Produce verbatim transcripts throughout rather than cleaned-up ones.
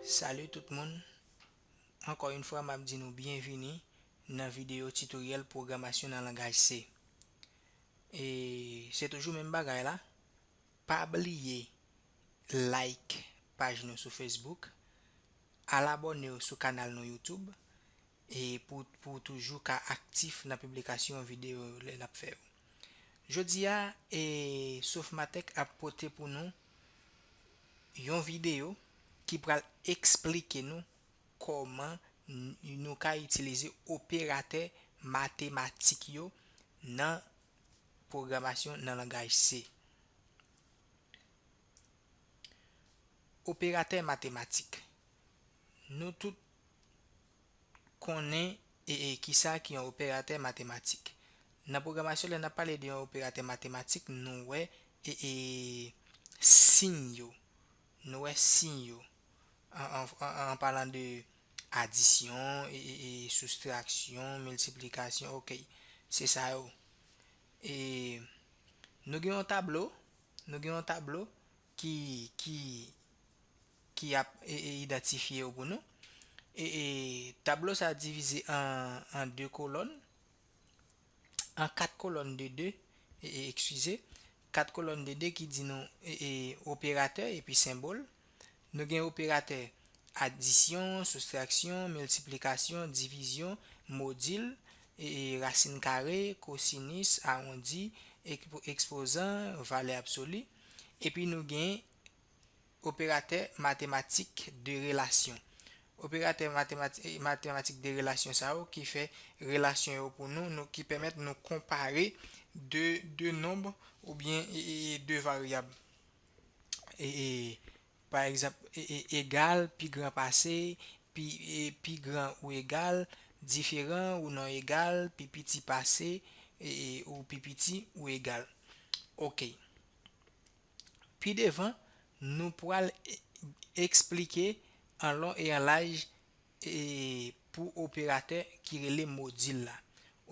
Salut tout moun. Ankò yon fwa, m ap di nou byenvini nan videyo titoryèl pwogramasyon nan langaj C. E se toujou menm bagay la. Pa bliye like paj nou sou Facebook, al abòne w sou kanal nou YouTube, e pou, pou w toujou ka aktif nan piblikasyon videyo lè n ap fè yo. Jodi a, e, Sofmatech ap pote pou nou yon videyo ki pral eksplike nou kòman n-, nou ka itilize operatè matematik yo nan pwogramasyon nan langaj C. Operatè matematik. Nou tout konnen e, e kisa ki yon operatè matematik. Nan pwogramasyon, lè n ap pale de yon operatè matematik, nou wè e, e siy yo. Nou wè siy yo. An, an, an, an palan de adisyon, e, e, e soustraksyon, miltiplikasyon, ok. Se sa yo. E nou gen yon tablo, nou gen yon tablo ki, ki, ki ap, e, e, idantifye yo pou nou. E, e tablo sa a divize an, an de kolòn, an kat kolòn de de, e, e, eskize, kat kolòn de de ki di nou, e, e, operatè epi senbòl. Nou gen operatè adisyon, soustraksyon, miltiplikasyon, divizyon, modil, e, e, rasin kare, kosinis, awondi, ekspo-, ekspozan, valè absoli. Epi nou gen operatè matematik de relasyon. Operatè matemati-, matematik de relasyon sa yo ki fè relasyon yo pou nou, nou, ki pèmèt nou konpare de, de nonb oubyen, e, e, de varyab. E, e, pa egzanp, e, e, egal, pi gran pase, pi, e, pi gran ou egal, diferan ou non egal, pi piti pase, e, e, ou pi piti ou egal. Ok. Pi devan, nou pral e-, eksplike an lon e an laj, e, pou operatè ki rele modil la.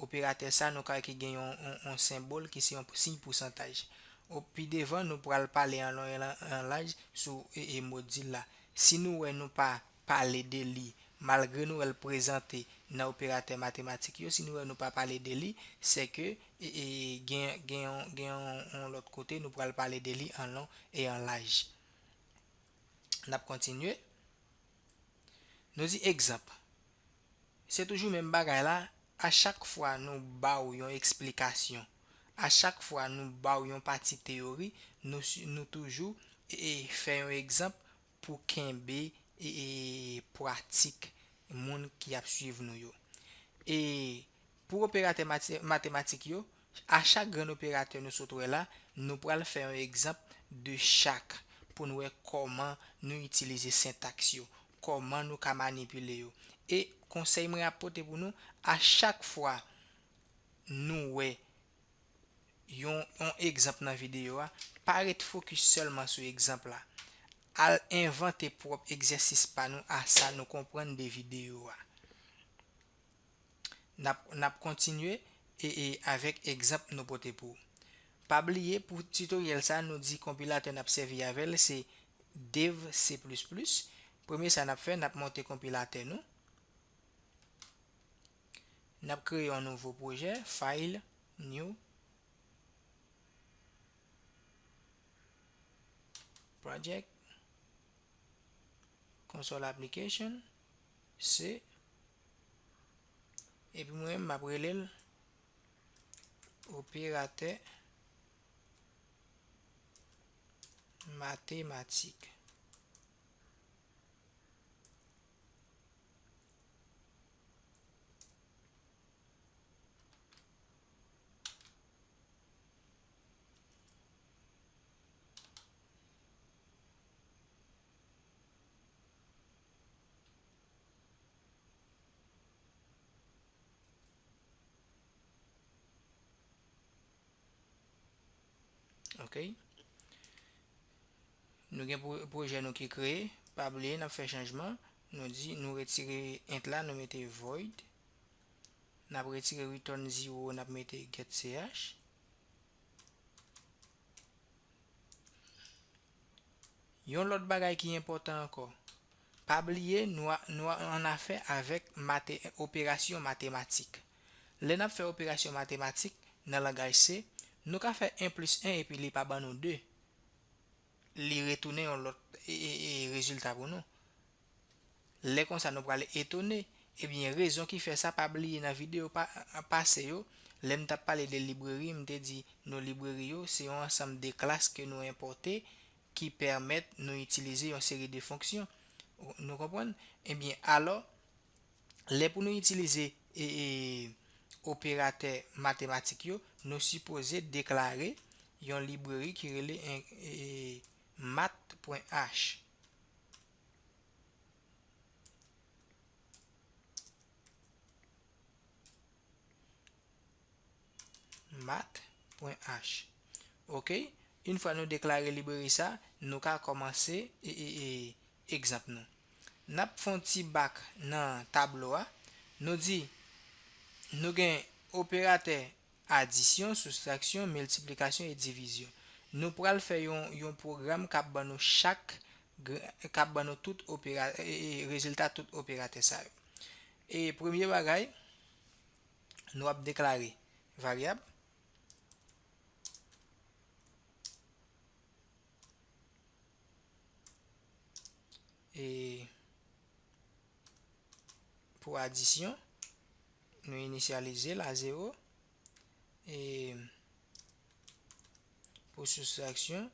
Operatè sa, nou ka wè ki gen yon, yon, yon senbòl ki se yon siy pousantaj. O, pi devan, nou pral pale an lon e an, an laj sou, e, e, modil la. Si nou wè nou pa pale de li, malgre nou wè l prezante nan operatè matematik yo, si nou wè nou pa pale de li, se ke, e, e, gen, gen yon, gen yon, yon lòt kote, nou pral pale de li an lon e an laj. N ap kontinye. Nou di egzanp. Se toujou menm bagay la, a chak fwa nou ba w yon eksplikasyon, a chak fwa nou ba w yon pati teyori, nou si-, nou toujou, e, e, fè yon egzanp pou kenbe, e, e, pratik moun ki ap swiv nou yo. E pou operatè mati-, matematik yo, a chak grenn operatè nou sot wè la, nou pral fè yon egzanp de chak pou nou wè kòman nou itilize sentaks yo, kòman nou ka manipile yo. E konsèy mwen ap pote pou nou, a chak fwa nou wè yon, yon egzanp nan videyo a, pa ret fokis sèlman sou egzanp la. Al envante pwòp egzèsis pa nou a sa nou konprann de videyo a. N ap, n ap kontinye e, e avèk egzanp nou pote pou ou. Pa bliye, pou titoryèl sa, nou di konpilatè n ap sèvi avè l, se Dev C plis plis. Premye sa n ap fè, n ap monte konpilatè nou. N ap kreye yon nouvo pwojè, File, New, Project, Console Application, C, epi mwen menm m ap rele l operatè matematik. Ok. Nou gen pwo-, pwojè nou ki kreye. Pa bliye, n ap fè chanjman. Nou di, nou retire int la, nou mete void. N ap retire return zero, n ap mete get C H. Yon lòt bagay ki enpòtan ankò, Pa bliye, nou a, nou a, an afè avèk mate, operasyon matematik. Lè n ap fè operasyon matematik nan langaj C, nou ka fè en plis en epi li pa ban nou de. Li retounen yon lòt e, e, e, rezilta pou nou. Lè konsa, nou pral etone. Ebyen, rezon ki fè sa, pa bliye nan videyo pa, pase yo, lè m t ap pale de libreri, m te di nou libreri yo, se yon ansanm de klas ke nou enpòte ki pèmèt nou itilize yon seri de fonksyon. Nou konprann? Ebyen, alò, lè pou nou itilize e, e, operatè matematik yo, nou sipoze deklare yon libreri ki rele en, e, math.h. Math.h. Ok, yon fwa nou deklare libreri sa, nou ka kòmanse e, e, e, egzanp nou. N ap fè yon ti bak nan tablo a. Nou di, nou gen operatè adisyon, soustraksyon, miltiplikasyon e divizyon. Nou pral fè yon, yon pwogram k ap ban nou chak, k ap ban nou tout opera, e, e, rezilta tout operatè sa yo. E premye bagay, nou ap deklare varyab. E pou adisyon, nou inisyalize l a zewo. E pou soustraksyon,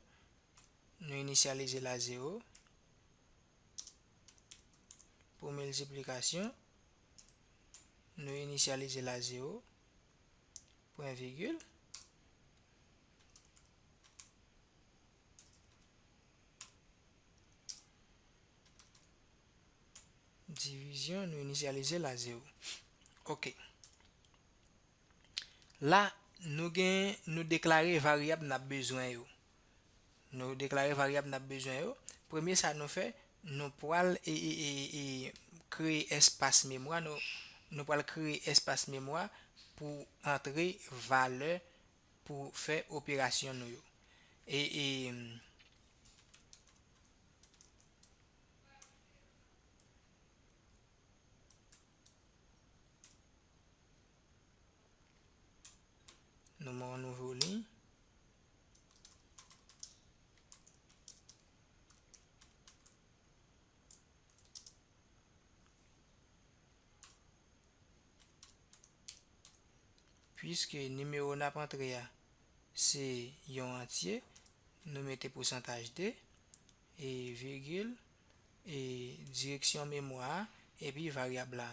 nou inisyalize l a zewo. Pou miltiplikasyon, nou inisyalize l a zewo, pwen vigil. Divizyon, nou inisyalize l a zewo. Ok. La, nou gen, nou deklare varyab n ap bezwen yo. Nou deklare varyab n ap bezwen yo. Premye sa nou fè, nou pral e, e, e, e, kreye espas memwa. Nou, nou pral kreye espas memwa pou antre valè pou fè operasyon nou yo. E, e, nou mete yon nouvo liy. Piske nimewo n ap antre a se yon antye, nou mete pousantaj de, e vigil, e direksyon memwa a, epi varyab la.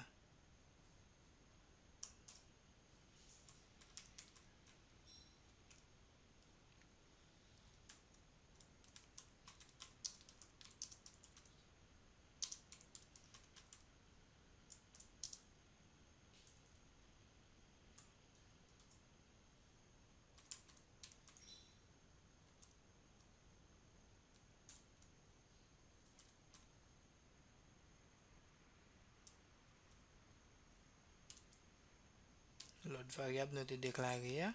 Lòt varyab nou te deklare a.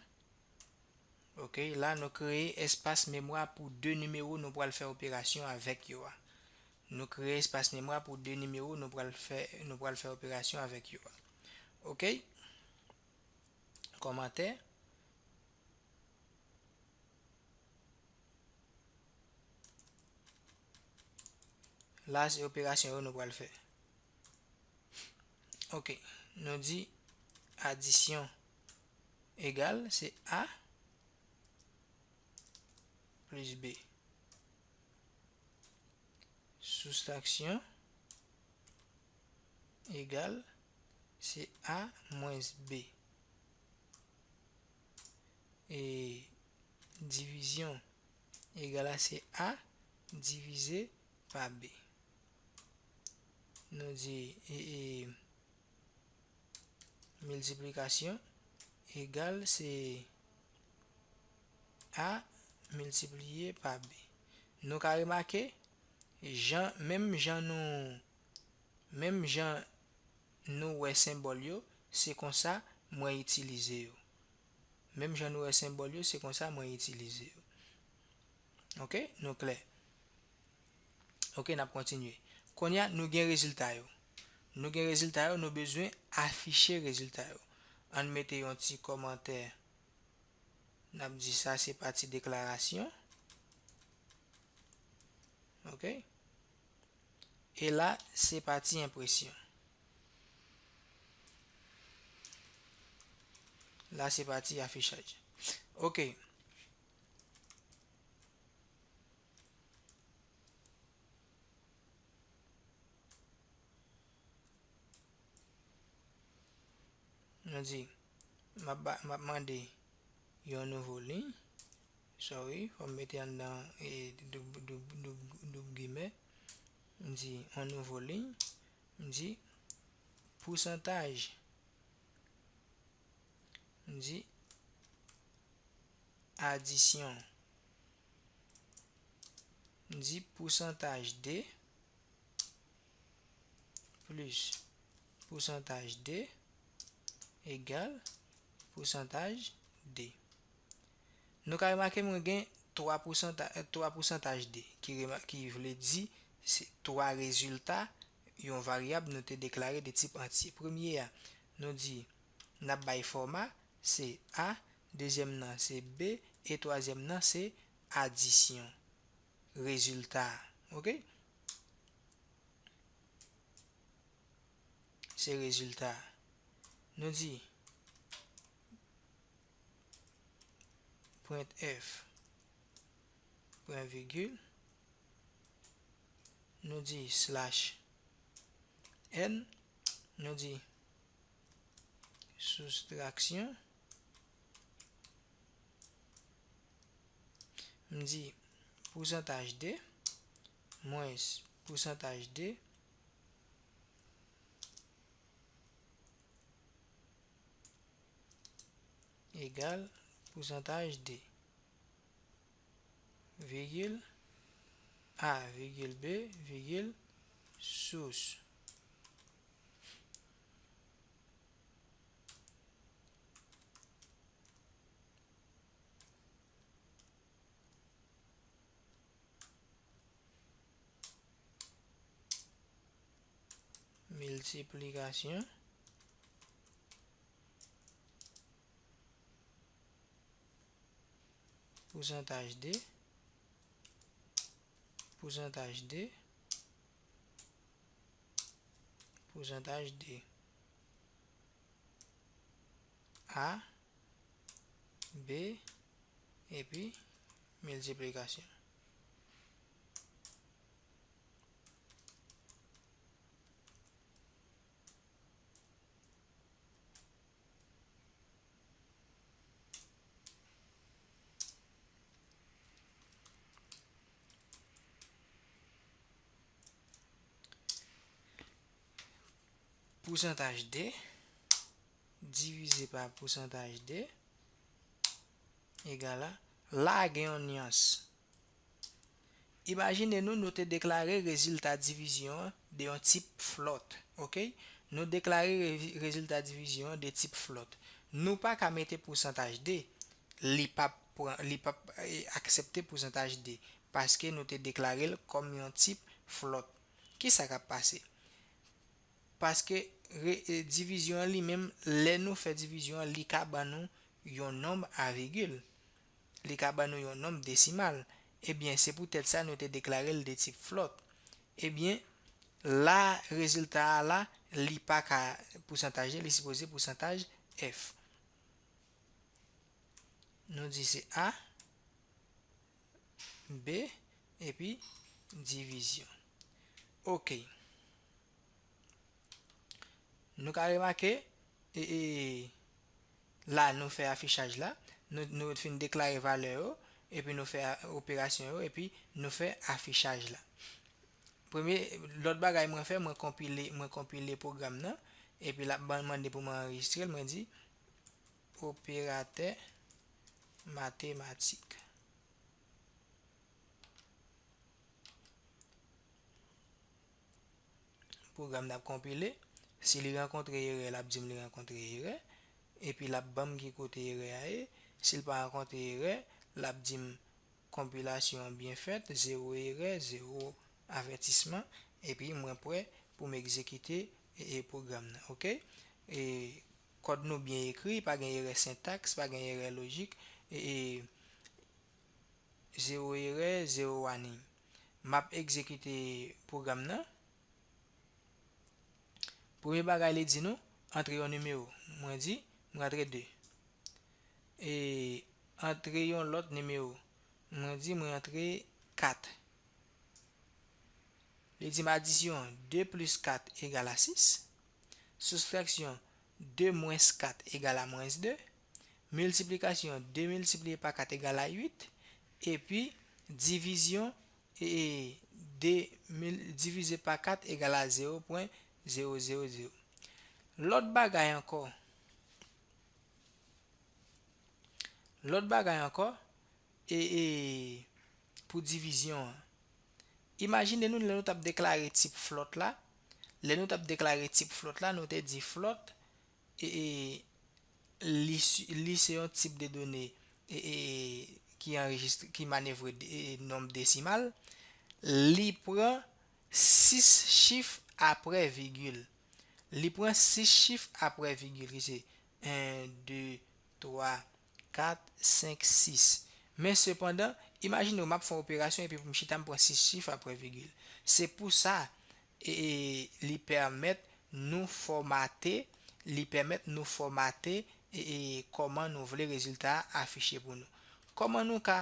Ok, la nou kreye espas memwa pou de nimewo nou pral fè operasyon avèk yo a. Nou kreye espas memwa pou de nimewo nou pral fè, nou pral fè operasyon avèk yo a. Ok? Kòmantè. La, se operasyon yo nou pral fè. Ok, nou di adisyon egal, se A plis B. Soustraksyon egal, se A mwens B. E divizyon egal a se A divize pa B. Nou di, e, e, miltiplikasyon egal se A miltipliye pa B. Nou ka remake, jan, menm jan nou, menm jan nou wè senbòl yo, se konsa mwen itilize yo. Menm jan nou wè senbòl yo, se konsa mwen itilize yo. Ok, nou klè. Ok, n ap kontinye. Kounye a, nou gen rezilta yo. Nou gen rezilta yo, nou bezwen afiche rezilta yo. Ann mete yon ti kòmantè. N ap di sa se pati deklarasyon. Ok? E la, se pati enpresyon. La, se pati afichaj. Ok. Nou di, m ap ba, m ap mande yon nouvo liy. Sorry, fò m mete anndan, e, doub, doub, doub, doub gimè. M di yon nouvo liy. M di pousantaj. M di adisyon. M di pousantaj de plis pousantaj de egal pousantaj de. Nou ka remake mwen gen twa pousanta-, twa pousantaj de, ki rema-, ki vle di se twa rezilta yon varyab nou te deklare de tip antye. Premye a, nou di n ap bay fòma, se A, dezyèm nan se B, e twazyèm nan se adisyon. Rezilta a. Ok? Se rezilta a. Nou di print F, pwen vigil, nou di slash N, nou di soustraksyon, m di pousantaj de mwens pousantaj de egal pousantaj de. Vigil A, vigil B, vigil sous. Miltiplikasyon pousantaj de, pousantaj de, pousantaj de. A, B, epi miltiplikasyon. Pousantaj de divize pa pousantaj de egal a, la gen yon nyans. Imajine nou, nou te deklare rezilta divizyon an de yon tip flòt, ok? Nou deklare re-, rezilta divizyon an de tip flòt. Nou pa ka mete pousantaj de, li p ap pran, li p ap, e, aksepte pousantaj de, paske nou te deklare l kòm yon tip flòt. Kisa k ap pase? Paske re-, e, divizyon an li menm, lè nou fè divizyon an, li ka ban nou yon nonb a vigil. Li ka ban nou yon nonb desimal. Ebyen, se poutèt sa nou te deklare l de tip flòt. Ebyen, la, rezilta a la, li pa ka pousantaj de, li sipoze pousantaj F. Nou di se A, B, epi divizyon. Ok. Nou ka remake, e, e, la, nou fè afichaj la, nou, nou fin deklare valè yo, epi nou fè a-, operasyon yo, epi nou fè afichaj la. Premye, lòt bagay mwen fè, mwen konpile, mwen konpile pwogram nan, epi l ap ban-, mande pou mwen anrejistre l, mwen di operatè matematik. Pwogram nan ap konpile. Si li rankontre erè, l ap di m li rankontre erè. Epi l ap ban m ki kote erè a ye. Si l pa rankontre erè, l ap di m konpilasyon an byen fèt, zewo erè, zewo avètisman. Epi mwen prè pou m egzekite e, e pwogram nan, oke? E kòd nou byen ekri, pa gen erè sentaks, pa gen erè lojik, e, e zewo erè, zewo warning. M ap egzekite pwogram nan. Premye bagay li di nou, antre yon nimewo. Mwen di, mwen antre de. E antre yon lòt nimewo. Mwen di, mwen antre kat. Li di m adisyon de plis kat egal a sis. Soustraksyon de mwens kat egal a mwens de. Miltiplikasyon de miltipliye pa kat egal a uit. Epi divizyon e, e de mil divize pa kat egal a zewo pwen zewo zewo zewo. Lòt bagay ankò, lòt bagay ankò, e, e pou divizyon an. Imajine nou lè nou t ap deklare tip float la, lè nou t ap deklare tip float la, nou te di float, e, e li, si- li se yon tip de done e, e, ki anrejistre, ki manevre de- e, nonb desimal, li pran sis chif apre vigil. Li pran sis chif apre vigil, ki se en, de, twa, kat, senk, sis. Men sepandan, imajine w m ap fè yon operasyon epi pou m chita m pran sis chif apre vigil. Se pou sa, e, e, li pèmèt nou fòmate, li pèmèt nou fòmate, e, e, kòman nou vle rezilta a afiche pou nou. Kòman nou ka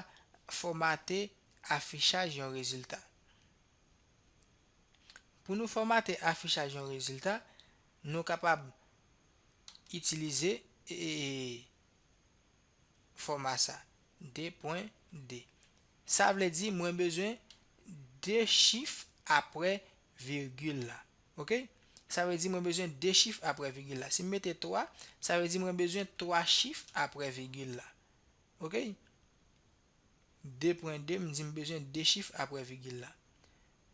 fòmate afichaj yon rezilta? Pou nou fòmate afichaj yon rezilta, nou kapab itilize, e, e, fòma sa, de pwen de. Sa vle di mwen bezwen de chif apre vigil la. Oke? Sa vle di mwen bezwen de chif apre vigil la. Si m mete twa, sa vle di mwen bezwen twa chif apre vigil la. Oke? De pwen de, m di m bezwen de chif apre vigil la.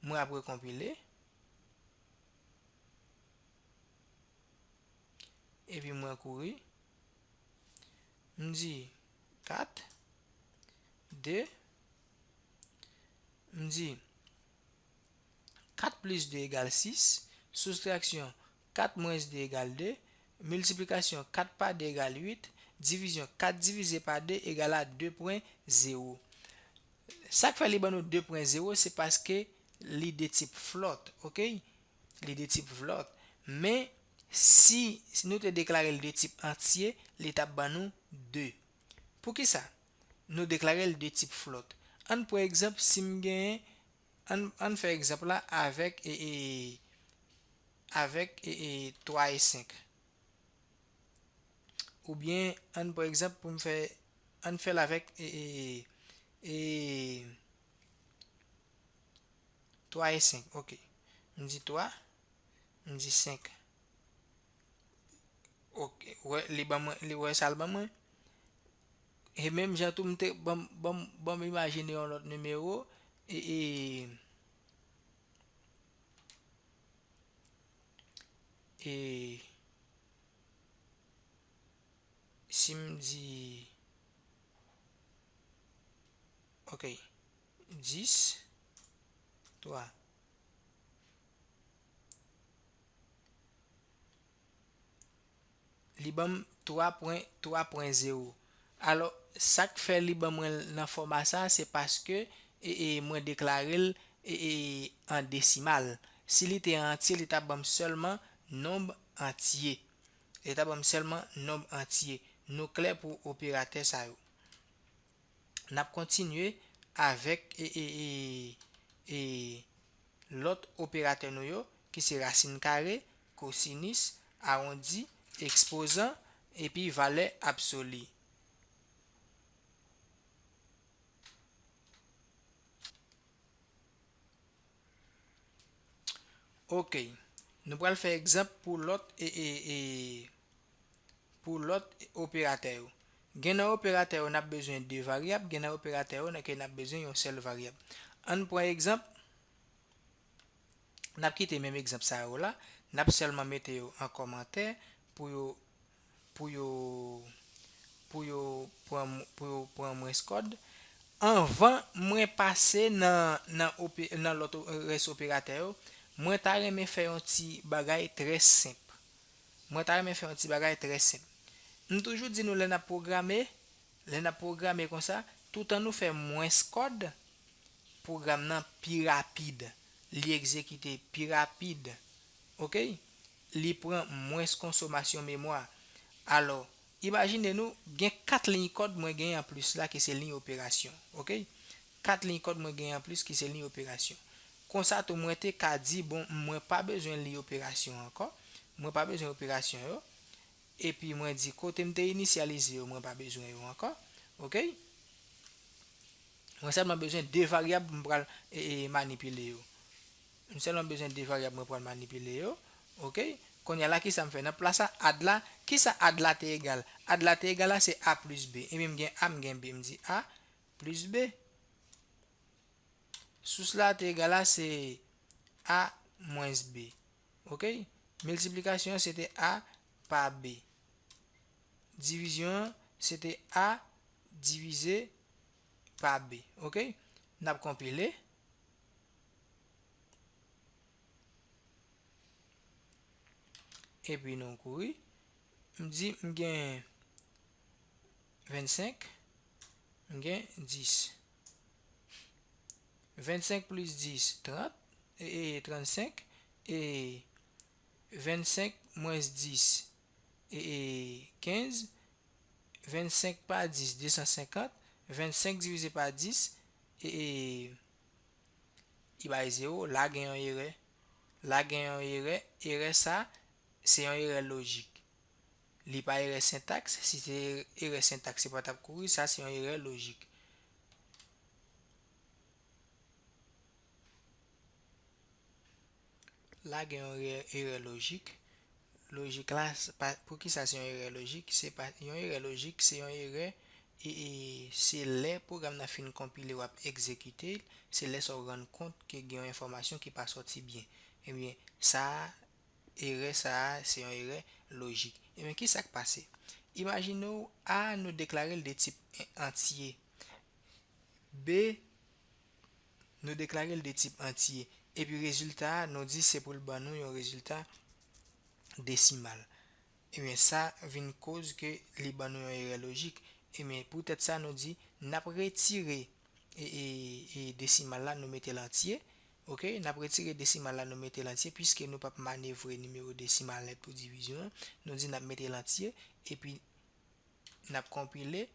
Mwen ap rekonpile. Epi mwen kouri. M di kat, de, m di kat plis de egal sis, soustraksyon kat mwens de egal de, miltiplikasyon kat pa de egal uit, divizyon kat divize pa de egal a de pwen zewo. Sa k fè li ban nou de pwen zewo, se paske li de tip float, oke? Li de tip float. Men, si, si nou te deklare l de tip antye, li t ap ban nou de. Poukisa nou deklare l de tip float? Ann pran egzanp, si m genyen, ann, ann fè egzanp la avèk, e, e, avèk, e, e, twa e senk. Oubyen, ann pran egzanp pou m fè, ann fè l avèk, e, e, e, twa e senk, oke. M di twa, m di senk. Oke, wè, li ban mwen, li wè sa l ban mwen. E menm jan tou, m te, ban m, ban m, ban m imajine yon lòt nimewo, e, e, e, si m di, oke, dis, twa. Li ban m twa pwen, twa pwen zewo. Alò, sa k fè li ban mwen l nan fòma sa, se paske, e, e, mwen deklare l, e, e, an desimal. Si li te an antye, li t ap ban m sèlman nonb antye. Li t ap ban m sèlman nonb antye. Nou klè pou operatè sa yo. N ap kontinye avèk, e, e, e, e, lòt operatè nou yo, ki se rasin kare, kosinis, awondi, ekspozan, epi valè absoli. Oke. Nou pral fè egzanp pou lòt, e, e, e, pou lòt operatè yo. Gen nan operatè yo n ap bezwen de varyab, gen nan operatè yo n ke n ap bezwen yon sèl varyab. Ann pran egzanp, n ap kite menm egzanp sa yo la, n ap sèlman mete yo an kòmantè pou yo, pou yo, pou yo pran, pou yo pran mwens kòd. Anvan mwen pase nan, nan ope-, nan lòt o-, rès operatè yo, Mwen ta renmen fè yon ti bagay trè senp. Mwen ta renmen fè yon ti bagay trè senp. M toujou di nou lè n ap pwograme, lè n ap pwograme konsa, toutan nou fè mwens kòd, pwogram nan pi rapid, li egzekite pi rapid. Oke? Li pran mwens konsomasyon memwa. Alò, imajine nou, gen kat liy kòd mwen genyen anplis la ki se liy operasyon. Oke? Kat liy kòd mwen genyen anplis ki se liy operasyon. Konsa tou, mwen te ka di, bon, mwen pa bezwen liy operasyon ankò. Mwen pa bezwen operasyon yo. Epi mwen di, kote m te inisyalize yo, mwen pa bezwen yo ankò. Oke? Mwen sèlman bezwen de varyab m pral, e, e, manipile yo. M sèlman bezwen de varyab mwen pral manipile yo. Oke? Kounye a la, kisa m fè? Nan plas a add la, kisa add la te egal? Add la te egal a se A plis B. Ebyen, m gen A, m gen B. M di A plis B. Sous la te egal a se A mwens B. Oke? Miltiplikasyon an se te A pa B. Divizyon an se te A divize pa B. Oke? N ap konpile. Epi nou kouri. M di m gen vennsenk, m gen dis. Vennsenk plis dis, trant, e, e, trannsenk, e, vennsenk mwens dis, e, e, kenz, vennsenk pa dis, de san senkant, vennsenk divize pa dis, e, e, li bay zewo, la gen yon erè. La gen yon erè, erè sa, se yon erè lojik. Li pa erè sentaks, si se erè sentaks, se pa t ap kouri, sa se yon erè lojik. La gen yon erè, erè lojik. Lojik la, s-, pa, poukisa se yon erè lojik? Se pa yon erè lojik, se yon erè, e, e se lè pwogram nan fin konpile, w ap egzekite l, se lè sa w rann kont ke gen yon enfòmasyon ki pa sòti byen. Ebyen, sa a, erè sa a, se yon erè lojik. Ebyen, kisa k pase? Imajine w, A, nou deklare l de tip en-, antye. B, nou deklare l de tip antye. Epi rezilta a, nou di se pou l ban nou yon rezilta desimal. Ebyen, sa vin koz ke li ban nou yon erè lojik. Ebyen, poutèt sa, nou di, n ap retire, e, e, e, desimal la, nou mete l antye. Oke, n ap retire desimal la, nou mete l antye, piske nou p ap manevre nimewo desimal nèt pou divizyon an. Nou di n ap mete l antye, epi n ap konpile,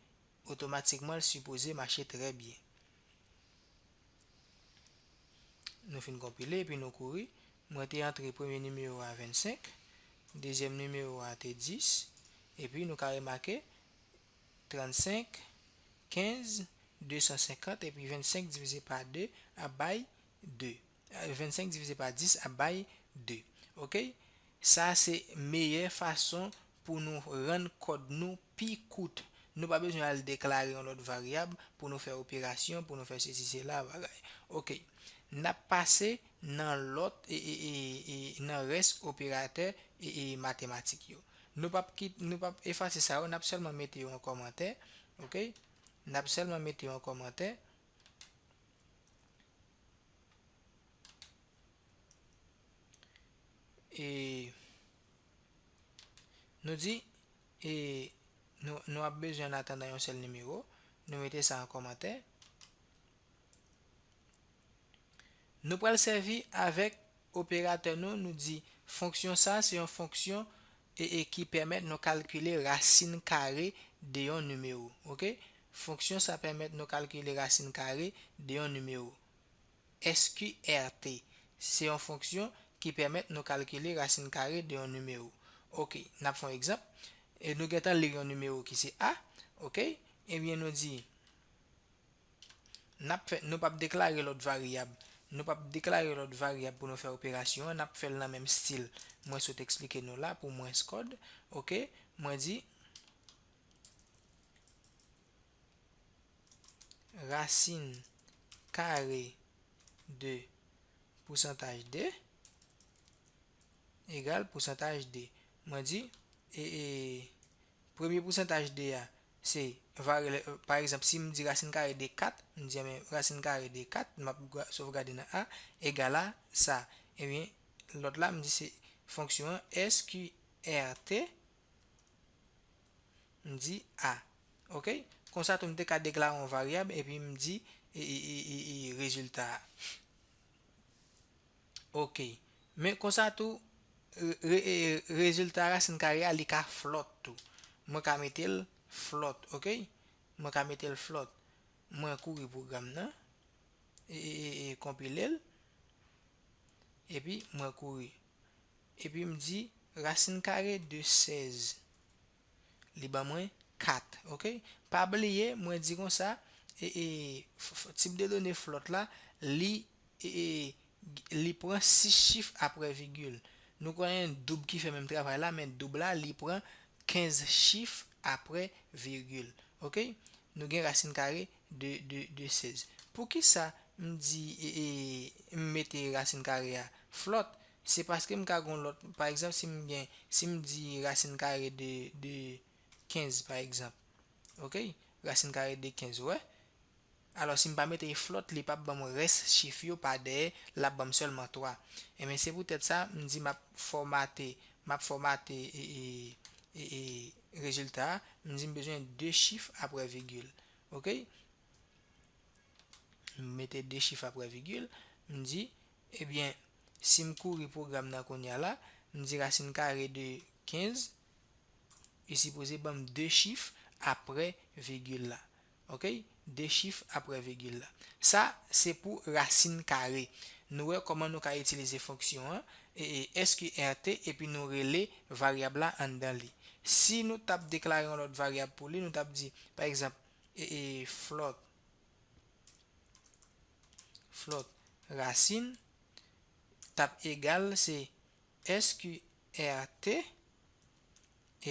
otomatikman, l sipoze mache trè byen. Nou fin konpile, epi nou kouri. Mwen te antre premye nimewo a vennsenk, dezyèm nimewo a te dis, epi nou ka remake trannsenk, kenz, de san senkant, epi vennsenk divize pa de ap bay de. Vennsenk divize pa dis ap bay de. Oke? Sa se meyè fason pou nou rann kòd nou pi kout. Nou pa bezwen al deklare yon lòt varyab pou nou fè operasyon, pou nou fè sesi, sela, bagay. Oke. N ap pase nan lòt, e, e, e, e, nan rès operatè, e, e, matematik yo. Nou p ap kit-, nou p ap efase sa yo, n ap sèlman mete yo an kòmantè. Oke? N ap sèlman mete yo an kòmantè. E nou di, e nou, nou ap bezwen an atandan yon sèl nimewo. Nou mete sa an kòmantè. Nou pral sèvi avèk operatè nou, nou di fonksyon sa se yon fonksyon e, e ki pèmèt nou kalkile rasin kare de yon nimewo. Oke? Fonksyon sa pèmèt nou kalkile rasin kare de yon nimewo. S Q R T. Se yon fonksyon ki pèmèt nou kalkile rasin kare de yon nimewo. Oke, n ap fè yon egzanp. E nou gentan li yon nimewo ki se A. Oke? Ebyen, nou di, n ap fè, nou p ap deklare lòt varyab. Nou p ap deklare lòt varyab pou nou fè operasyon an. N ap fè l nan menm stil mwen sot eksplike nou la pou mwens kòd. Oke? Mwen di, rasin kare de pousantaj de egal pousantaj de. Mwen di, e, e, premye pousantaj de a, se vare, pa egzanp, si m di rasin kare de kat, m di, men rasin kare de kat, m ap gra-, sovgade nan A, egal a sa. Ebyen, lòt la, m di se fonksyon an S Q R T, m di A. Oke? Konsa tou, m te ka deklare yon varyab epi m di e, e, e, e, e rezilta a. Oke. Men konsa tou, re, re, e, rezilta rasin kare a, li ka flòt tou. Mwen ka mete l flòt, oke? Mwen ka mete l flòt. Mwen kouri pwogram nan. E, e, e, e, konpile l. Epi mwen kouri. Epi m di rasin kare de sèz. Li ban mwen kat, oke? Pa bliye, mwen di konsa, e, e, f, f, tip de done flòt la, li, e, e, li pran sis chif apre vigil. Nou konnen doub ki fè menm travay la, men doub la, li pran kenz chif apre vigil, oke? Nou gen rasin kare de, de, de sèz. Poukisa m di, e, e, m mete rasin kare a flòt? Se paske m ka gen lòt, pa egzanp, si m gen, si m di rasin kare de, de kenz, pa egzanp. Oke? Rasin kare de kenz, ou wè? Alò, si m pa mete flòt, li p ap ban m rès chif yo pa dèyè, l ap ban m sèlman twa. Ebyen, se poutèt sa, m di m ap fòmate, m ap fòmate, e, e, e, e, rezilta a, m di m bezwen de chif apre vigil. Oke? M mete de chif apre vigil, m di, ebyen, si m kouri pwogram nan kounye a la, m di rasin kare de kenz, li sipoze ban m de chif apre vigil la. Oke? De chif apre vigil la. Sa, se pou rasin kare. Nou wè kòman nou ka itilize fonksyon an, e, e, S Q R T, epi nou rele varyab la anndan li. Si nou t ap deklare yon lòt varyab pou li, nou t ap di, pa egzanp, e, e, flòt, flòt rasin t ap egal se S Q R T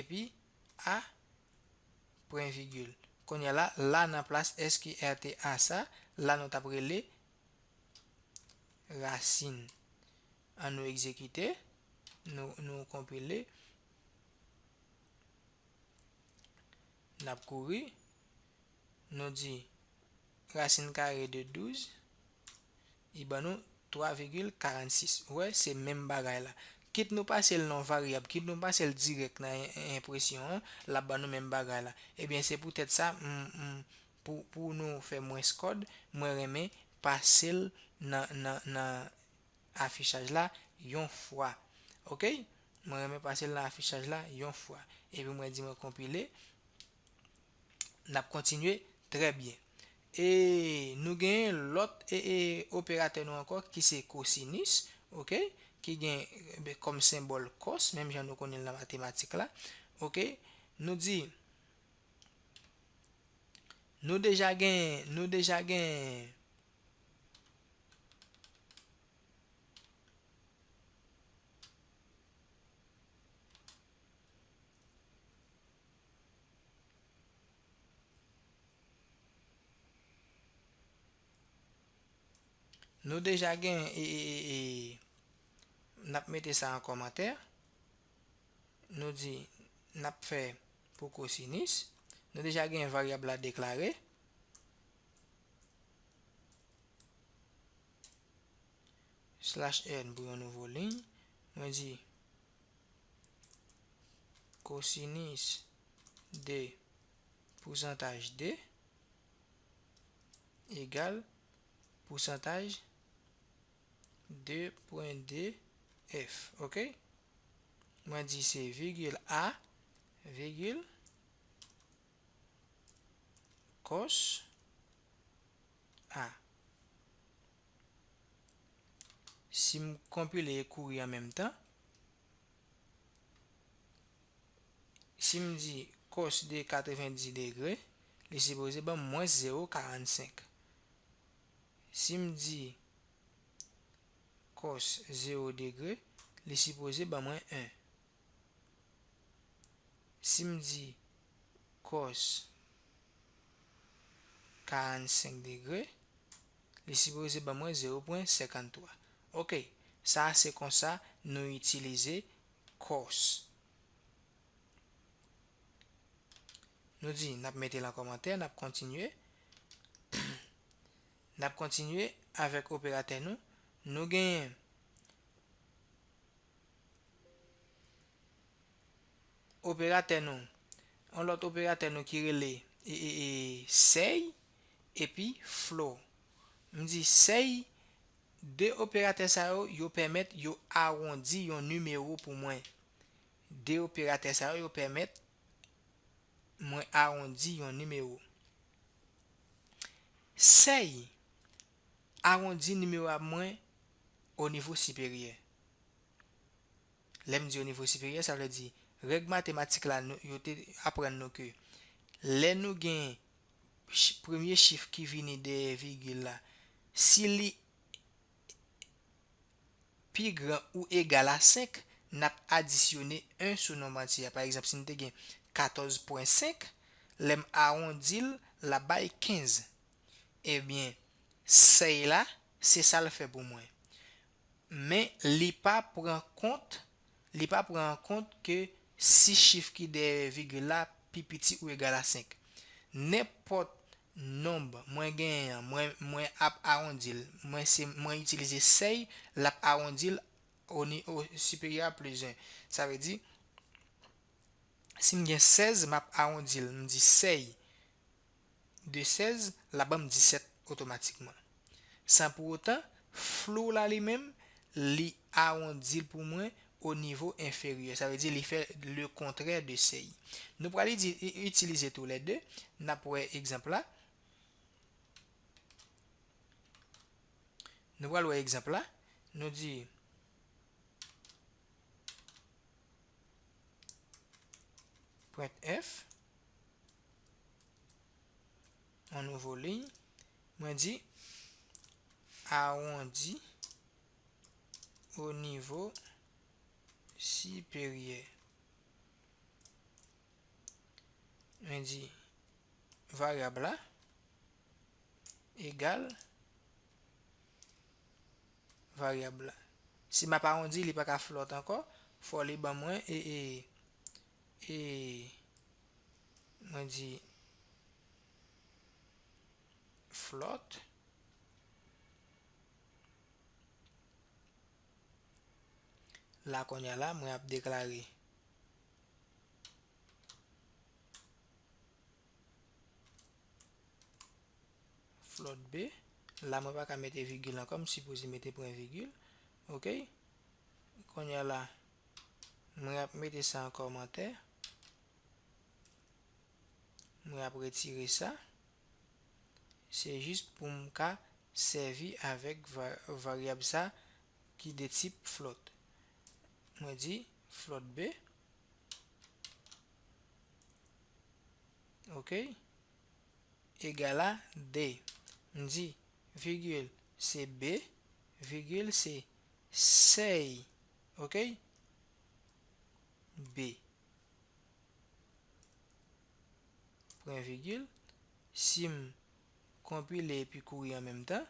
epi A pwen vigil. Kounye a la, la nan plas S Q R T A sa, la nou t ap rele rasin. An nou egzekite, nou, nou konpile, n ap kouri, nou di rasin kare de douz, li ban nou twa vigil karannsis. Ou wè, se menm bagay la. Kit nou pase l nan varyab, kit nou pase l dirèk nan en-, en-, enpresyon an, l ap ban nou menm bagay la. Ebyen, se poutèt sa, m, m, pou, pou nou fè mwens kòd, mwen renmen pase l nan, nan, nan afichaj la yon fwa. Oke? Mwen renmen pase l nan afichaj la yon fwa. Epi mwen di mwen konpile. N ap kontinye. Trè byen. E nou gen lòt e, e, operatè nou ankò ki se kosinis, oke? Ki gen, e, kòm senbòl kòs, menm jan nou konnen l nan matematik la. Oke? Nou di, nou deja gen, nou deja gen Nou deja gen, e, e, e, e, n ap mete sa an kòmantè. Nou di, n ap fè pou kosinis. Nou deja gen varyab la deklare. Slash N pou yon nouvo liy. Mwen di, kosinis de pousantaj de egal pousantaj de pwen de F, oke? Mwen di se vigil A, vigil, kòs A. Si m konpile e kouri an menm tan, si m di kòs de katrevenndis degre, li sipoze ban m mwens zewo karannsenk. Si m di kòs zewo degre, li sipoze ban mwen en. Si m di kòs karannsenk degre, li sipoze ban mwen zewo pwen senkanntwa. Oke, sa se konsa nou itilize kòs. Nou di, n ap mete l an kòmantè, n ap kontinye. N ap kontinye avèk operatè nou. Nou genyen operatè nou, yon lòt operatè nou ki rele e, e, e, sèy epi flow. M di sèy, de operatè sa yo, yo pèmèt yo awondi yon nimewo pou mwen. De operatè sa yo, yo pèmèt mwen awondi yon nimewo. Sèy awondi nimewo a mwen o nivo siperyè. Lè m di o nivo siperyè, sa vle di règ matematik la, nou, yo te aprann nou ke lè nou gen ch-, premye chif ki vini dèyè vigil la, si li pi gran ou egal a senk, n ap adisyone en sou nonb antye a. Pa egzanp, si n te gen katòz pwen senk, lè m awondi l, l ap bay kenz. Ebyen, sèy la, se sa l fè pou mwen. Men li pa pran kont, li pa pran an kont ke si chif ki dèyè vigil la pi piti ou egal a senk. Nenpòt nonb mwen genyen an, mwen, mwen ap awondi l, mwen se, mwen itilize sèy, l ap awondi l o ni-, o siperyè a plis en. Sa vle di, si m gen sèz, m ap awondi l, m di sèy de sèz, l ap ban m disèt otomatikman. San pou otan, flow la li menm, li awondi l pou mwen o nivo enferyè. Sa vle di li fè le kontrè de sèy. Nou pral iti-, i-, itilize toulède. N ap wè egzanp la. Nou pral wè egzanp la. Nou di print f, yon nouvo liy, mwen di awondi o nivo siperyè. Mwen di varyab la egal varyab la. Si m ap awondi, li pa ka float ankò, fò li ban mwen e, e, e, mwen di float. La kounye a la, mwen ap deklare float B. La, mwen pa ka mete vigil ankò, m sipoze mete pwen vigil. Oke? Kounye a la, mwen ap mete sa an kòmantè. Mwen ap retire sa. Se jis pou m ka sèvi avèk va-, varyab sa ki de tip float. Mwen di float B. Oke? Egal a de. M di, vigil se B, vigil se sèy, oke? B. Pwen vigil. Si m konpile epi kouri an menm tan,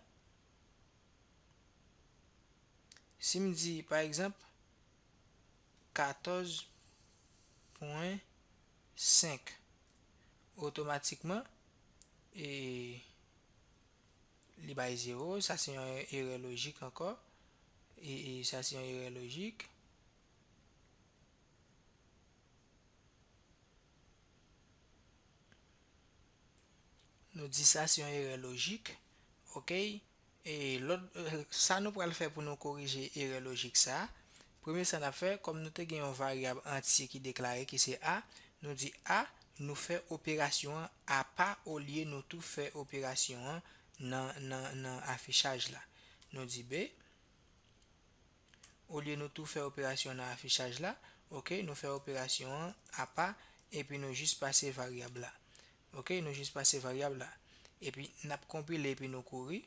si m di, pa egzanp, katòz pwen senk, otomatikman, e, li bay zewo. Sa se yon erè lojik ankò. E, e sa se yon erè lojik. Nou di sa se yon erè lojik. Oke? E lòt, e, sa nou pral fè pou nou korije erè lojik sa a. Premye sa n ap fè, kòm nou te gen yon varyab antye ki deklare, ki se A, nou di A, nou fè operasyon an apa olye nou tou fè operasyon an nan, nan, nan afichaj la. Nou di B, olye nou tou fè operasyon nan afichaj la, oke, nou fè operasyon an apa, epi nou jis pase varyab la. Oke, nou jis pase varyab la. Epi n ap konpile epi nou kouri.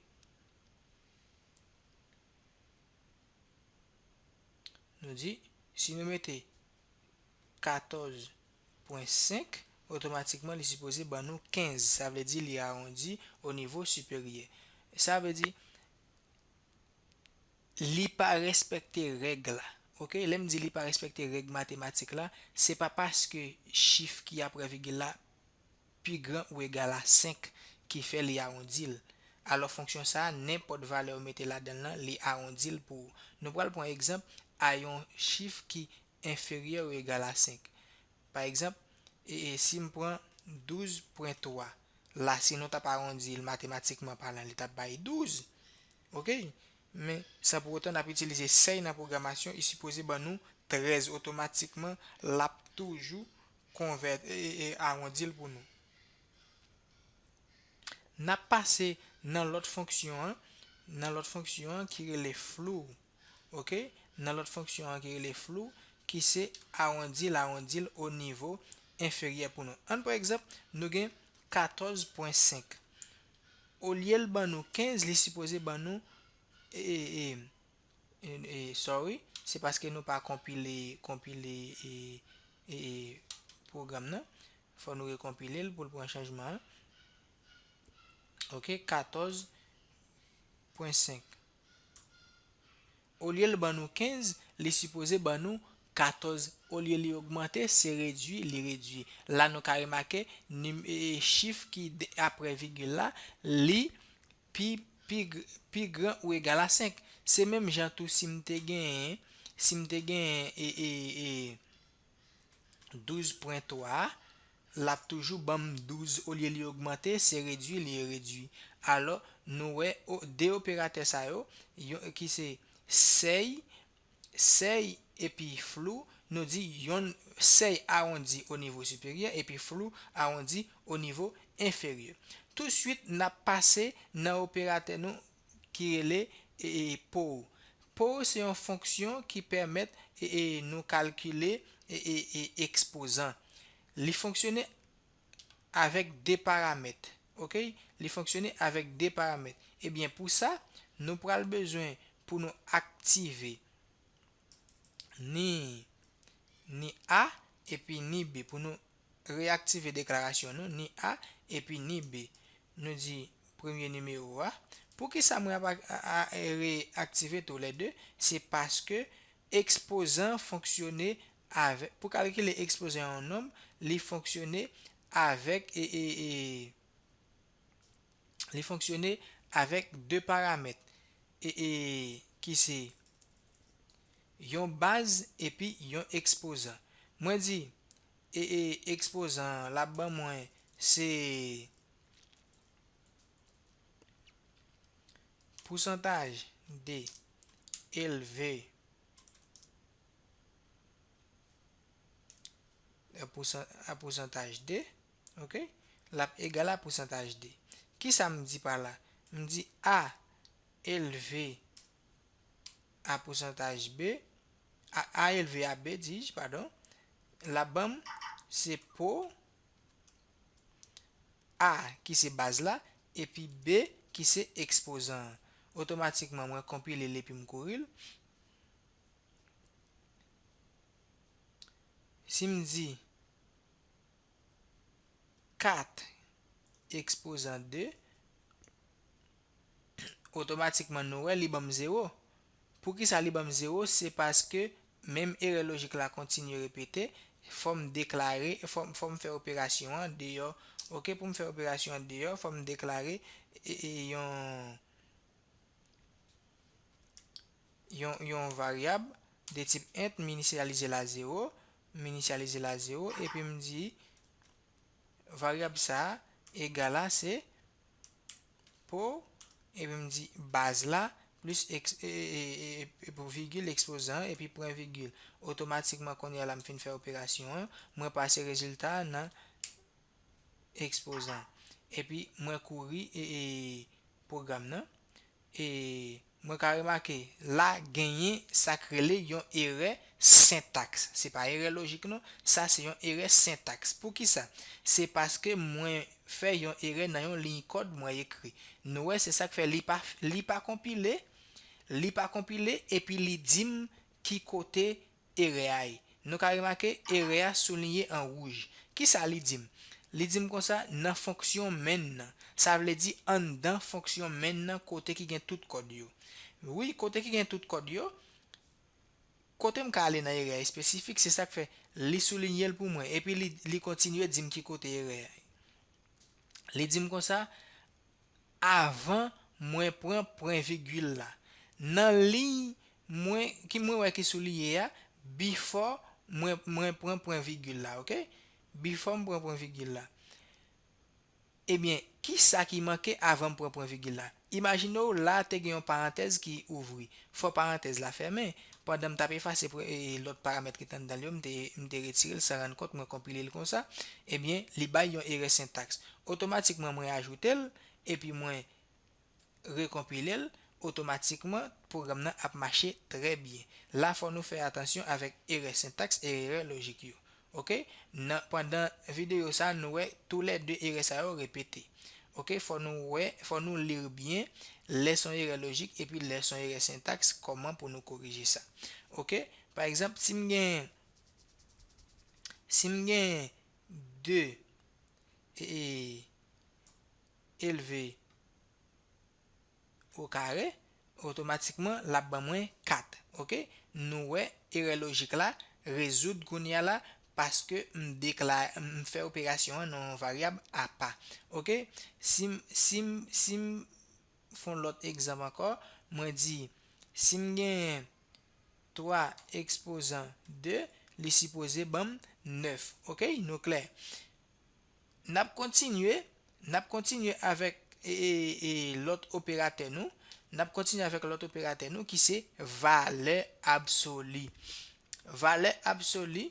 Nou di, si nou mete katòz pwen senk, otomatikman li sipoze ban nou kenz. Sa vle di li awondi o nivo siperyè. Sa vle di, li pa respekte règ la. Oke, lè m di li pa respekte règ matematik la, se pa paske chif ki apre vigil la pi gran ou egal a senk ki fè li awondi l. Alò, fonksyon sa a, nenpòt valè ou mete ladan l lan, li awondi l pou ou. Nou pral pran egzanp a yon chif ki enferyè ou egal a senk. Pa egzanp, e, e, si m pran douz pwen twa, la, si nou t ap awondi l matematikman palan, li t ap bay douz. Oke? Men, san pou otan, n ap itilize sèy nan pwogramasyon, li sipoze ban nou trèz otomatikman, l ap toujou konvèt, e, e, e, awondi l pou nou. N ap pase nan lòt fonksyon an, nan lòt fonksyon an ki rele flou. Oke? Nan lòt fonksyon an ki rele flou, ki se awondi l, awondi l o nivo enferyè pou nou. Ann pran egzanp, nou gen katòz pwen senk. Olye l ban nou kenz, li sipoze ban nou, e, e, e, e, e, sorry, se paske nou pa konpile, konpile, e, e, e, pwogram nan. Fò nou rekonpile l pou l pran chanjman an. Oke, katòz pwen senk. Olye l ban nou kenz, li sipoze ban nou katòz. Olye li ogmante, se redui, li redui. La, nou ka remake, nim-, e, e, chif ki de-, apre vigil la, li pi, pi gr-, pi gran ou egal a senk. Se menm jan tou si m te genyen, si m te genyen, e, e, e, douz pwen twa, l ap toujou ban m douz olye li ogmante, se redui, li redui. Alò, nou wè o-, de operatè sa yo, yo, ki se sèy, sèy epi flou, nou di yonn sèy awondi o nivo siperyè epi flou awondi o nivo enferyè. Touswit, n ap pase nan operatè nou ki rele, e, e, po. Po se yon fonksyon ki pèmèt, e, e, nou kalkile, e, e, e, ekspozan. Li fonksyone avèk de paramèt. Oke? Li fonksyone avèk de paramèt. Ebyen, pou sa, nou pral bezwen pou nou aktive ni, ni A epi ni B. Pou nou reyaktive deklarasyon nou, ni A epi ni B. Nou di premye nimewo a. Poukisa mwen ap a, a, a, reyaktive tou lè de? Se paske ekspozan fonksyone avèk, pou kalkile ekspozan yon nonb, li fonksyone avèk, e, e, e, li fonksyone avèk de paramèt, e, e, ki se yon baz epi yon ekspozan. Mwen di, e, e, ekspozan an, l ap ban mwen se pousantaj de elve a pousan-, a pousantaj de, oke? L ap egal a pousantaj de. Kisa m di pa la? M di A elve a pousantaj B, A, A elve a B, dis-je, padon, l ap ban m se po A ki se baz la, epi B ki se ekspozan an. Otomatikman, mwen konpile l epi m kouri l. Si m di kat ekspozan de, otomatikman nou wè li ban m zewo. Poukisa li ban m zewo? Se paske menm erè lojik la kontinye repete, fò m deklare, fò, fò m fè operasyon an deyò. Oke, pou m fè operasyon an deyò, fò m deklare, e, e, yon, yon, yon varyab de tip int, m inisyalize l a zewo, m inisyalize l a zewo, epi m di varyab sa a egal a se po, epi m di baz la, plis eks-, e, e, e, e, e, pou vigil ekspozan, epi pwen vigil. Otomatikman, kounye a la m fin fè operasyon an, mwen pase rezilta a nan ekspozan. Epi mwen kouri, e, e, pwogram nan. E mwen ka remake, la genyen sa k rele yon erè sentaks. Se pa erè lojik non, sa se yon erè sentaks. Poukisa? Se paske mwen fè yon erè nan yon liy kòd mwen ekri. Nou wè, se sa k fè li pa, li pa konpile, li pa konpile, epi li di m ki kote erè a ye. Nou ka remake, erè a souliye an wouj. Kisa li di m? Li di m konsa, nan fonksyon main nan. Sa vle di anndan fonksyon main nan, kote ki gen tout kòd yo. Wi, kote ki gen tout kòd yo, kote m ka ale nan erè a espesifik, se sa k fè li soulinye l pou mwen. Epi li, li kontinye di m ki kote erè a ye. Li di m konsa, avan mwen pran pwen vigil la. Nan liy mwen, ki mwen wè ki souliye a, before mwen, mwen pran pwen vigil la, oke? Before m pran pwen vigil la. Ebyen, ki sa ki manke avan m pran pwen vigil la? Imajine w la te gen yon parantèz ki ouvri. Fò parantèz la fèmen. Pandan m t ap efase pre- e, lòt paramèt ki t anndan l yo, m te, m te retire l san rann kont, mwen konpile l konsa. Ebyen, li bay yon erè sentaks. Otomatikman, mwen ajoute l, epi mwen rekonpile l, otomatikman, pwogram nan ap mache trè byen. La, fò nou fè atansyon avèk erè sentaks e erè lojik yo. Oke? Nan, pandan videyo sa, nou wè toulède erè sa yo repete. Oke? Fò nou wè, fò nou li byen lè s on erè lojik epi lè s on erè sentaks, kòman pou nou korije sa. Oke? Pa egzanp, si m gen, si m gen de, e, e, elve o kare, otomatikman, l ap ban mwen kat. Oke? Nou wè, erè lojik la rezoud kounye a la, paske m dekla- m fè operasyon an nan yon varyab apa. Oke? Si m, si m, si m fè yon lòt egzanp ankò, mwen di, si m genyen twa ekspozan de, li sipoze ban m nèf. Oke? Nou klè. N ap kontinye, n ap kontinye avèk, e, e, e, lòt operatè nou. N ap kontinye avèk lòt operatè nou ki se valè absoli. Valè absoli,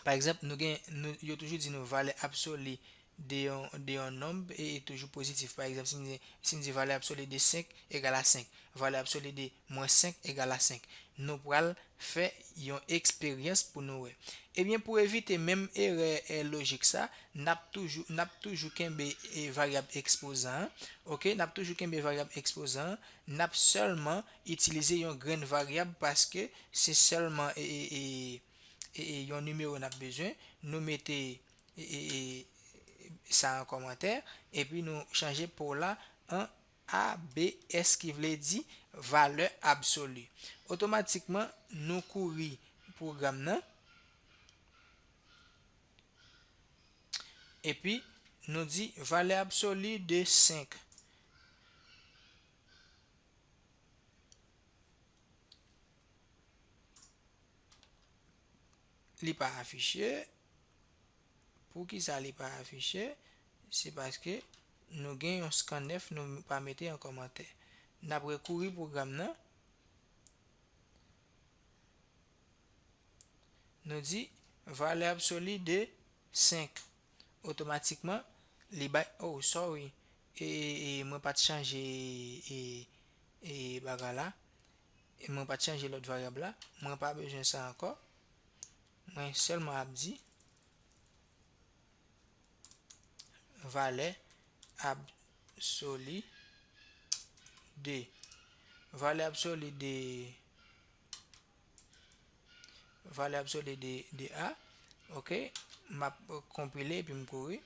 pa egzanp, nou gen, nou, yo toujou di nou valè absoli de yon, de yon nonb e, e toujou pozitif. Pa egzanp, si m di, si m di valè absoli de senk egal a senk, valè absoli de mwens senk egal a senk. Nou pral fè yon eksperyans pou nou wè. Ebyen, pou evite menm erè, e, lojik sa, n ap toujou, n ap toujou kenbe, e, varyab ekspozan an. Oke, n ap toujou kenbe varyab ekspozan an. N ap sèlman itilize yon grenn varyab paske se sèlman, e, e, e, e, e, yon nimewo n ap bezwen. Nou mete, e, e, e, sa an kòmantè, epi nou chanje po la an A B S, ki vle di valè absoli. Otomatikman, nou kouri pwogram nan. Epi, nou di valè absoli de senk. Li pa afiche. Poukisa li pa afiche? Se paske nou gen yon scanf nou pa mete an kòmantè. N ap rekouri pwogram nan. Nou di valè absoli de senk. Otomatikman, li bay, oh, sorry. E, e, e, mwen pa t chanje, e, e, bagay la. E mwen pa t chanje lòt varyab la. Mwen pa bezwen sa ankò. Mwen sèlman ap di valè absoli de, valè absoli de, valè absoli de, de A. Oke, m ap konpile epi m kouri.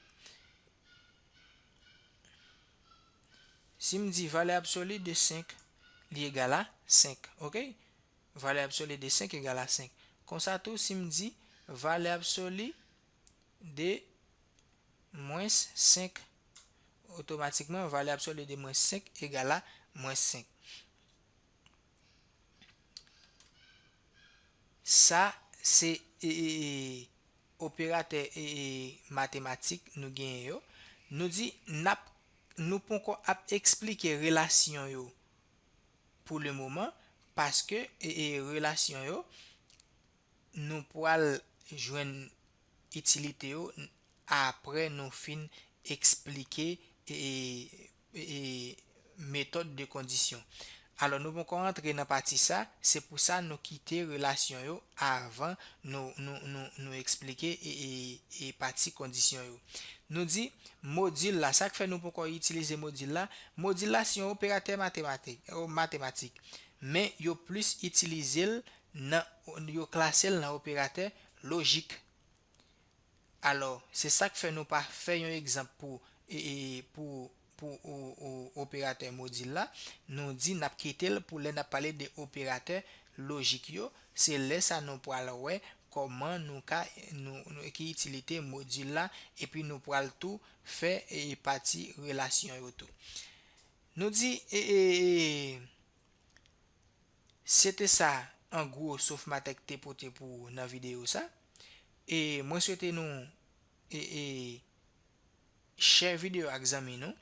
Si m di valè absoli de senk, li egal a senk. Oke? Valè absoli de senk egal a senk. Konsa tou, si m di valè absoli de mwens senk, otomatikman, valè absoli de mwens senk egal a mwens senk. Sa, se, e, e, e, operatè, e, e, matematik nou genyen yo. Nou di, n ap, nou poko ap eksplike relasyon yo pou le moman, paske, e, e, relasyon yo, nou pral jwenn itilite yo apre nou fin eksplike, e, e, e, metòd de kondisyon. Alò, nou poko rantre nan pati sa, se pou sa nou kite relasyon yo avan nou, nou, nou, nou eksplike, e, e, e pati kondisyon yo. Nou di modil la, sa k fè nou poko itilize modil la, modil la se yon operatè matematik, o, matematik. Men yo plis itilize l nan, yo klase l nan operatè lojik. Alò, se sa k fè nou pa fè yon egzanp pou, e, e, pou, pou o, o, operatè modil la. Nou di n ap kite l pou lè n ap pale de operatè lojik yo. Se lè sa nou pral wè kòman nou ka, nou, nou, ki itilite modil la, epi nou pral tou fè, e, pati relasyon yo tou. Nou di, e, e, e, se te sa, an gwo Sofmatech te pote pou ou nan videyo sa. E mwen swete nou e, e, share videyo ak zanmi nou,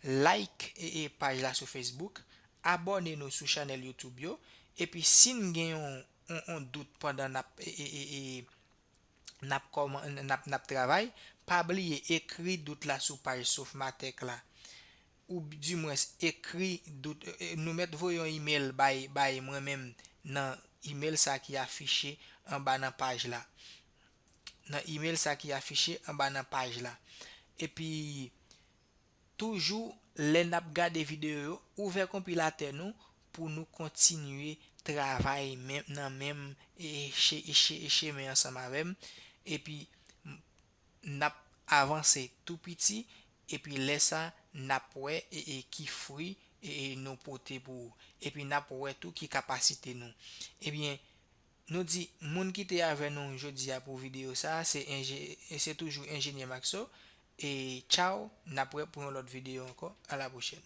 like e, e, paj la sou Facebook, abòne nou sou chanèl YouTube yo, epi si n gen yon, yon, yon dout pandan n ap e, e, e, e, n ap kòman, n ap, n ap travay, pa bliye ekri dout la sou paj Sofmatech la. Ou dimwens ekri dout, e, e, nou mèt voye yon email bay, bay mwen menm nan email sa ki afiche anba nan paj la. Nan email sa ki afiche anba nan paj la. Epi, toujou lè n ap gade videyo yo, ouvè konpilatè nou pou nou kontinye travay menm, nan menm e, che, e, che, e, chemen ansanm avè m. Epi, m, n ap avanse tou piti, epi lè sa, n ap wè e, e, ki fwi e, e, nou pote pou ou. Epi n ap wè tou ki kapasite nou. Ebyen, nou di moun ki te avè nou jodi a pou videyo sa, se enje, se toujou Enjenyè Maxo. E tchaw, n ap wè pou yon lòt videyo ankò. A la pwochèn.